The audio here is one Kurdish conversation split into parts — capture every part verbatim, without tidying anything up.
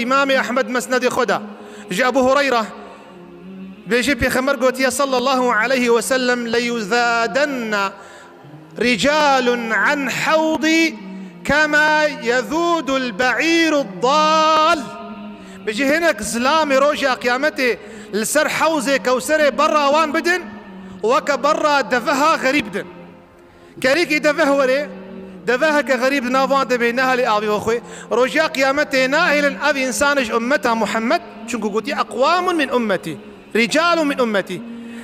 Îmamê Ehmed Mesnedê xwe de, ji Ebû Hureyre, bêjê Pêxember gotiye, sallallahu aleyhi ve sellem, "Leyuzadenne ricalun an hewdî kema yezûdul be'îrud dal." Bêjê hinek zilamê roja qiyametê li ser hewzê Kewserê berra wan bidin, weke berra deveha xerîb din. Kerîkî deveh were, deveheke xerîb di nav wan de bê, nehelê avê xwe. Roja qiyametê nahêlin ev însanê ji ummeta Muhammed, çunku gotiye, "Eqwamun min ummetî, ricalun min ummetî."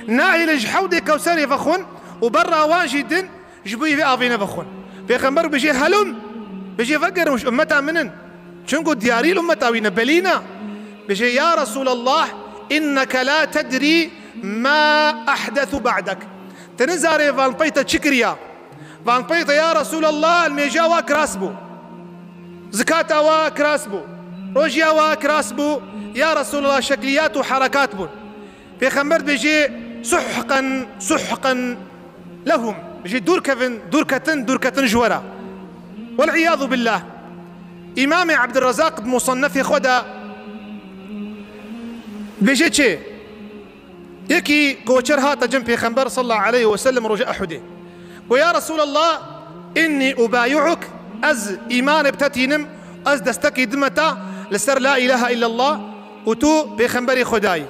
Nahêlin ji hewdê Kewserê vexwin û berra wan jî din ji bo vê avê nevexwin. Pêxember bêjê, "Helum." Bêjê, "Vegerin, ji ummeta min in." Çunku diyarî li ummeta wî ne, belî ne. Bêjê, "Ya Resûlallah, inneke la tedrî ma ehdesu ba'dek." Te nizarê van pey te çi kiriya. Van pey te, ya Resûlallah, nimêja wa kiras bû. Zikata wa kiras bû. Rojiya wa kiras bû. Ya Resûlallah, şekliyat û herekat bûn. Pêxember dibêjê, "Suhqen, suhqen lehum." Dibêjê, "Dûr kevin, dûr ketin, dûr ketin ji we re." Wel iyadu billah. Îmamê Ebdurrezaq di Musennefê xwe de dibêje çi? Yekî koçer hate cem Pêxember sallallahu aleyhi ve sellem roja Uhudê. Got, "Ya Resûlallah, innî ubayi'uk, ez îmanê bi te tînim, ez destekî dime te li ser la ilahe illallah û tu Pêxemberê Xwedayî."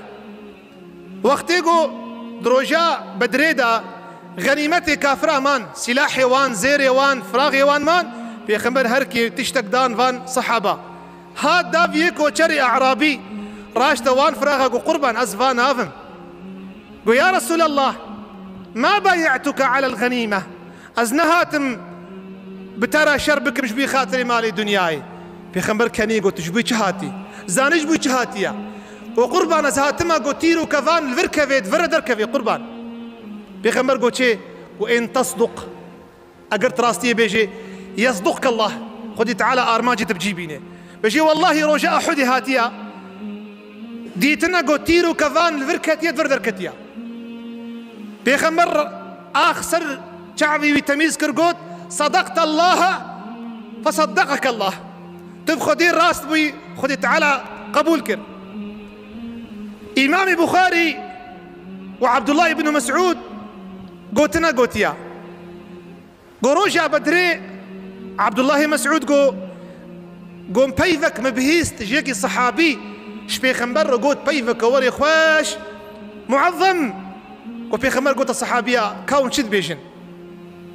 Wextê ku di roja Bedrê de xenîmetê kafira man, silahê wan, zêrê wan, firaxê wan man, Pêxember her kê tiştek dan van sehaba. Hat dav yê koçerê E'rabî, raşte wan firaxa, got, "Qurban, ez va navim." Got, "Ya Resûlallah, ma baye'tuke alel xenîme." Ez nehatim bi te re şer bikim ji bo xatirê malê dinyayê. Pêxember kenî got, "Tu ji bo çi hatî? Zanî ji bo çi hatiye?" Got, "Qurban, ez hatime, got, tîr û kevan li vir kevê, di vir re derkevê, qurban." Pêxember got, "Çê?" Got, "In tesduq, eger tu rastiyê bêjê, yesduqke Allah, Xwedî Teala armancê te bi cî bîne." Bêjê, "Wellahî roja Uhudê hatiye, dîtine, got, tîr û kevan li vir ketiye, di vir derketiye." Pêxember ax ser çavê wî temîz kir, got, "Sadaqte Allaha fesaddaqeke Allah." Tu bi Xwedê rast bûyî, Xwedê Teala qebûl kir. Îmamê Buxarî û Abdullah ibn Mes'ud gotina gotiya. Go roja Bedrê, Abdullahê Mes'ud go, go peyvek min bihîst ji yekî sehabî, ji Pêxember re got, peyveke werê xweş, muezzem. Go Pêxember gote sehabiya, ka hûn çi dibêjin?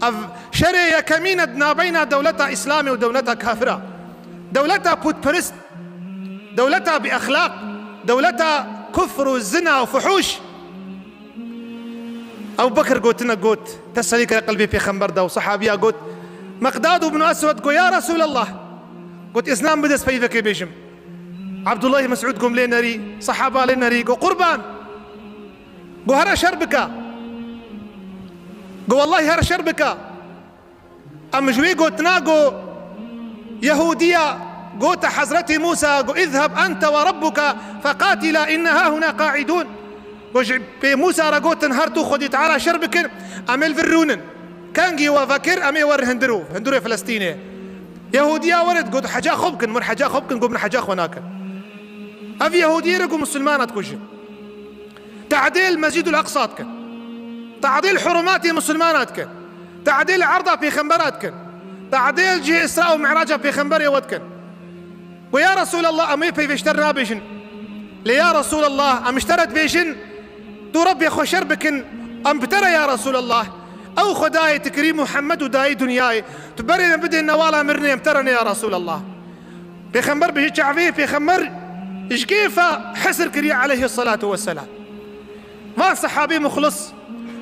Ev şerê yekemîn e di navbeyna dewleta Îslamê û dewleta kafira. Dewleta pûtperist, dewleta bi exlaq, dewleta kufr û zina û fuhûş. Ebu Bekir gotine got, teselî kire qelbê Pêxember de û sehabiya got, Meqdad ibn Eswed got, "Ya Resûlallah." Got, "Îslam bide, ez peyvekê bêjim." Abdullah Mes'ud got, "Lê nerî." Sehaba lê nerî. Got, "Qurban." Got, "Here şer bike." Got, "Wellahî here şer bike." Em ji wê gotina got, Yehûdiya gote Hezretî Mûsa, got, "Izheb ente ve rabbuke feqatila inne hahuna qaidûn." Got, ji pê Mûsa re gotin, "Her tu Xwedî Teala şer bikin, em ê li vir rûnin." Kengî we vekir, em ê werin hundirû, hundirê Filistînê. Yehûdiya were got, "Heca xwe bikin, min heca xwe bikin." Got, "Min heca xwe nakin." Ev Yehûdiyê re got, "Misilmana dikujin." Te'dîl Mescîdul Eqsa dikin. Te'dîl hurumatê Misilmana dikin. Te'dîl erda Pêxembera dikin. Te'dîl cihê Îsra û Mi'raca Pêxemberê we dikin. Got, "Ya Resûlallah, em ê peyvê ji te re nabêjin." Lê ya Resûlallah, em ji te re dibêjin, tu Rebbê xwe şer bikin, em bi te re ya Resûlallah. Ew Xwedayê tu kirî Muhammed û dayî dinyayê, tu berê me bidê newala mirinê, em te re ne ya Resûlallah. Pêxember bi çavê Pêxember ji kêfa hesir kiriye aleyhissalatu vesselam. Van sehabê muxlis,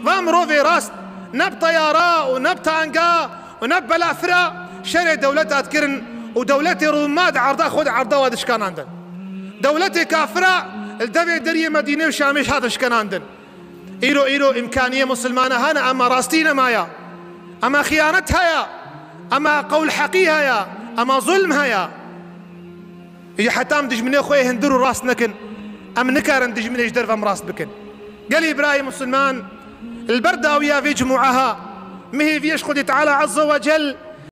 van mirovê rast, ne bi teyara û ne bi tanga û ne bi belafira şerê dewleta dikirin û dewletê Rûma di erda xwe de erda wa dişkanandin. Dewletê kafira li devê deriyê Medînê û Şamê ji hatin şikenandin. Îro, îro îmkaniyê misilmana hene, ema rastî nemaye. Ema xiyanet heye. Ema qewl heqî heye. Ema zulm heye. Î heta em dijminê xwe yê hundir û rast nekin, em nikarin dijminê ji derve em rast bikin. Gelî birayê misilman, li ber dawiya vê cumûeha, mihêviyê ji Xwedê Teala Azze ve Cel,